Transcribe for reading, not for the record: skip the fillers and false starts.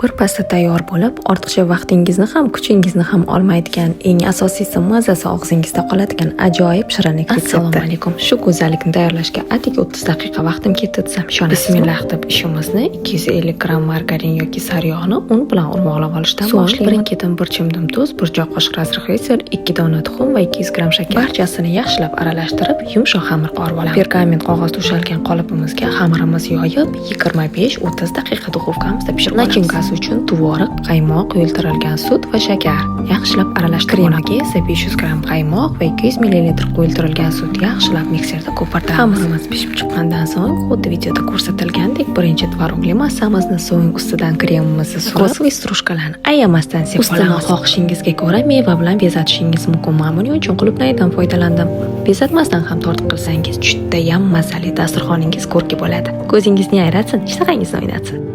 Birpasda tayyor bo'lib, ortiqcha vaqtingizni ham, kuchingizni ham olmaydigan, eng asosiysi, mazasi og'zingizda qoladigan ajoyib shirinlik retsepti. Assalomu alaykum. Shu go'zallikni tayyorlashga atigi 30 daqiqa vaqtim ketdi desam, ishonasizmi? Bismillah deb ishimizni 250 gramm margarin yoki sariyog'ni un bilan urmoqlab olishdan boshlayman. Birin-ketin bir chimdim tuz, bir choy qoshiq разрыхлитель, 2 dona tuxum va 200 gramm shakar. Barchasini yaxshilab aralashtirib, yumshoq xamir qorib olamiz. Pergament qog'oz to'shalgan qolipimizga xamirimiz yoyib, 25-30 daqiqa duxovkamizda pishirib olamiz. Начинка si uchun tvorog, qaymoq, quyultirilgan sut va shakar yaxshilab aralashtirib. Kremaga esa 500 gramm qaymoq va 200 ml quyultirilgan sut yaxshilab mikserda ko'pirtiramiz. Xamirimiz pishib chiqqandan so'ng, xuddi videoda ko'rsatilgandek, birinchi tvorogli massamizni, so'ng ustidan kremimizni surib, кокосовый стружка larni ayamasdan sepib olamiz. Xohishingizga ko'ra meva bilan bezatishingiz mumkin. Men buning uchun qulupnaydan foydalandim. Bezatmasdan ham tortib qilsangiz, judayam mazali dasturxoningiz ko'rki bo'ladi. Ko'zingizni ayratsin, ishtahangizni o'ynatsin.